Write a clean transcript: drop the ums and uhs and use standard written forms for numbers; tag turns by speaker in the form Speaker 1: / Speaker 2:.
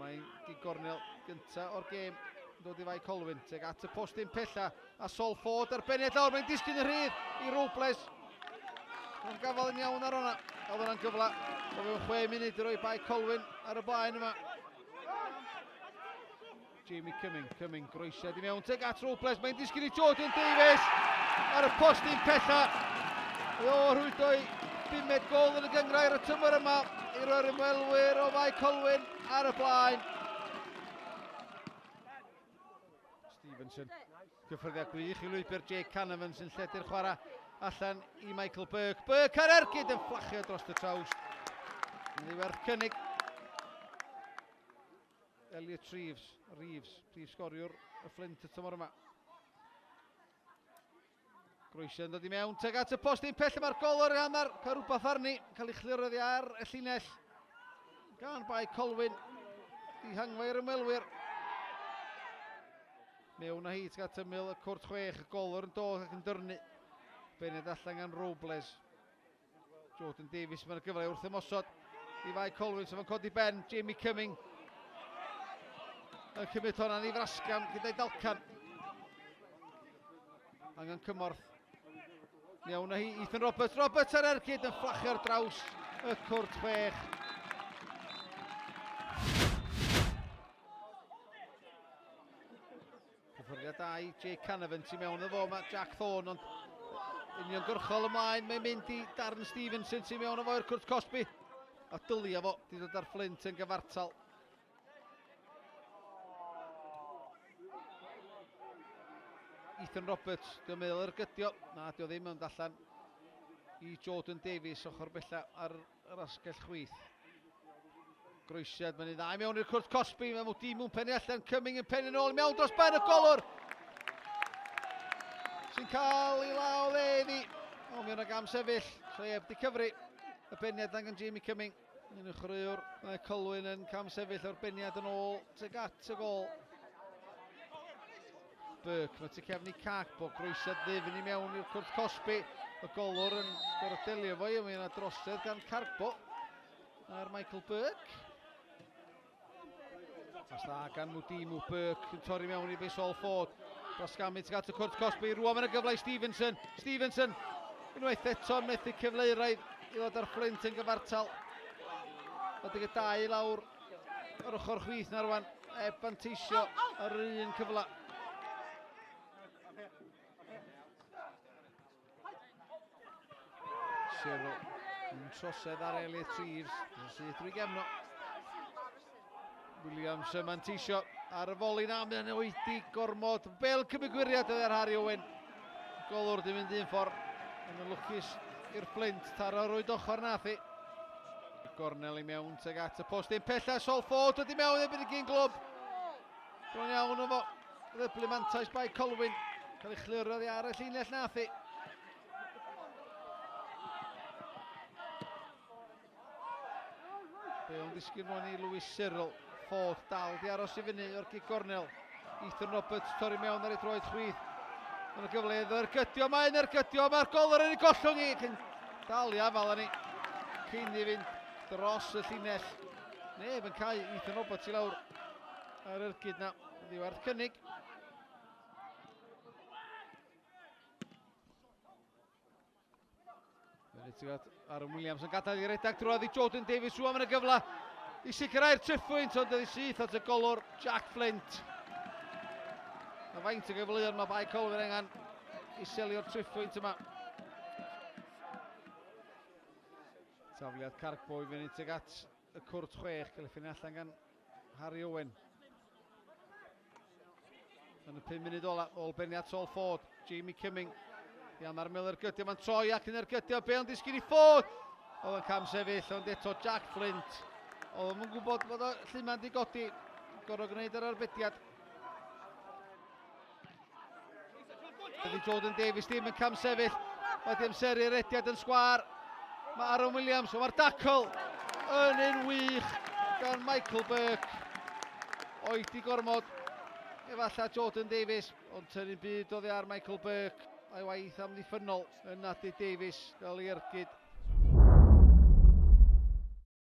Speaker 1: Mae'n gig gornel gynta o'r gêm yn dod i Fae Colwyn. Teg at y postyn pella a Sol Ford ar beniad lawr. Mae'n disgyn yn rhydd i Robles. Mae'n gafael yn iawn ar hwnna. Oedd hwnna'n gyfle o fewn 6 munud i roi Bae Colwyn ar y blaen yma. Jamie Cumming, Cumming groesiad i mewn, teg at Robles, mae'n disgyn i Jordan Davies ar y postyn pella. O, rhwydo i bumed gol yn y gyngrair y tymor yma i roi'r ymwelwyr o Fae Colwyn ar y blaen. Stevenson, cyffyrddiad gwych i lwybr Jake Canavan sy'n lledu'r chwarae allan i Michael Burke. Burke ar ergyd yn fflachio dros y trawst. Yn ddiwerth cynnig. Elliot Reeves, Reeves, prif sgoriwr y Fflint y tymor yma. Groesio yn dod i mewn, teg at y post un pell mae'r gol o'r hanner, cael rhywbeth arni, cael ei chlirio oddi ar y llinell. Gan Bae Colwyn, dihangfa i'r ymwelwyr. Mewn â hi tuag at ymyl y cwrt chwech, y golwr yn dod ac yn dyrnu. Bennett allan gan Robles. Jordan Davies, mae'n gyfle wrth ymosod i Fae Colwyn, sef yn codi ben, Jamie Cumming yn cymryd hwnna'n ei frasgam gyda'i dalcan. Angen cymorth. Iawn â hi, Ethan Roberts. Roberts ar ergyd yn fflachio ar draws y cwrt chwech. Cyffyrddiad da i Jake Canavan tu mewn iddo fo, mae Jack Thorne ond uniongyrchol ymlaen, mae'n mynd i Darren Stevenson tu mewn o fo i'r cwrt cosbi. A dylia fo, di dod ar Flint yn gyfartal. Ethan Roberts, diolch meddwl ergydio. Na, dio ddim yn allan i Jordan Davies ochr bella ar yr asgell chwith. Groesiad, mae'n ei dda i mewn i'r cwrt cosbi, mae Mwdimu'n pennu allan, Cumming yn pennu nôl, mewn dros ben y golwr! Sy'n cael ei law dde iddi. O, mi yna gam sefyll, so eb di cyfri. Y beniad angen Jamie Cumming. Un o'r chwaraewr, mae Colwyn yn cam sefyll o'r beniad yn ôl tuag at y gol. Burke, mae tu cefn i Cagbo, groesiad ddyfn i mewn i'r cwrt cosbi. Y golwr yn gorfod delio fo i, mae yna drosedd gan Carbo ar Michael Burke. Pas dda gan Mudimu, Burke yn torri mewn i Base All Ford. Brasgamu tuag at y cwrt cosbi, rwan mae'n y gyfle i Stevenson. Stevenson, unwaith eto methu cyfleuraidd i ddod ar Flint yn gyfartal. 12 lawr Yr ochr chwith na rwan, heb fanteisio ar yr un cyfle. Cyril yn trosedd ar Elliot Reeves, yn syth drwy gefno. Williams yn manteisio ar y foli na, mae'n oedi gormod. Bel cymryd gwiriad oedd ar Harry Owen. Golwr di mynd un ffordd, yn y lwcus i'r Fflint, taro rwyd ochr nath i. Gornel i mewn tuag at y post un pella, Sol Ford dod i mewn erbyn y gyn glwb. Bron iawn o fo, ddyblu mantais Bae Colwyn, cael ei chlirio oddi ar y llinell nath i. Bale yn disgyn rwan i Lewis Cyril. Ford dal di aros i fyny o'r gig gornel. Ethan Roberts torri mewn ar ei droed chwith. Mae'n gyfle iddo ergydio, mae'n ergydio, mae'r golwr yn ei gollwng i. Cyn dal i afal ni. Cyn i fynd dros y llinell. Neb yn cael Ethan Roberts i lawr ar ergyd na. Ddiwerth cynnig. Aaron Williams yn gadael i redag drwodd i Jordan Davies rwan yn y gyfle i sicrhau'r triphwynt ond oedd syth at y golwr Jack Flint. A faint o gyfleoedd mae Bae Colwyr angen i selio'r triphwynt yma. Tafliad Carbo i fyny tuag at y cwrt chwech, cael ei ffynnu allan gan Harry Owen. Yn y 5 munud ola, ôl beniad Sol Ford, Jamie Cumming. Iawn ar Miller gydio, mae'n troi ac yn ergydio, Bale yn disgyn i Ford. Oedd yn cam sefyll, ond eto Jack Flint. Oedd yn gwybod bod y lluman di godi, gorfod gwneud yr arbediad. Dydy Jordan Davies ddim yn cam sefyll. Mae di amseru'r rediad yn sgwar. Mae Aaron Williams, mae'r dacl yn un wych gan Michael Burke. Oedi gormod, efallai Jordan Davies, ond tynnu'n byd oddi ar Michael Burke. A'i waith amddiffynnol yn nadu Davies gael ei ergyd.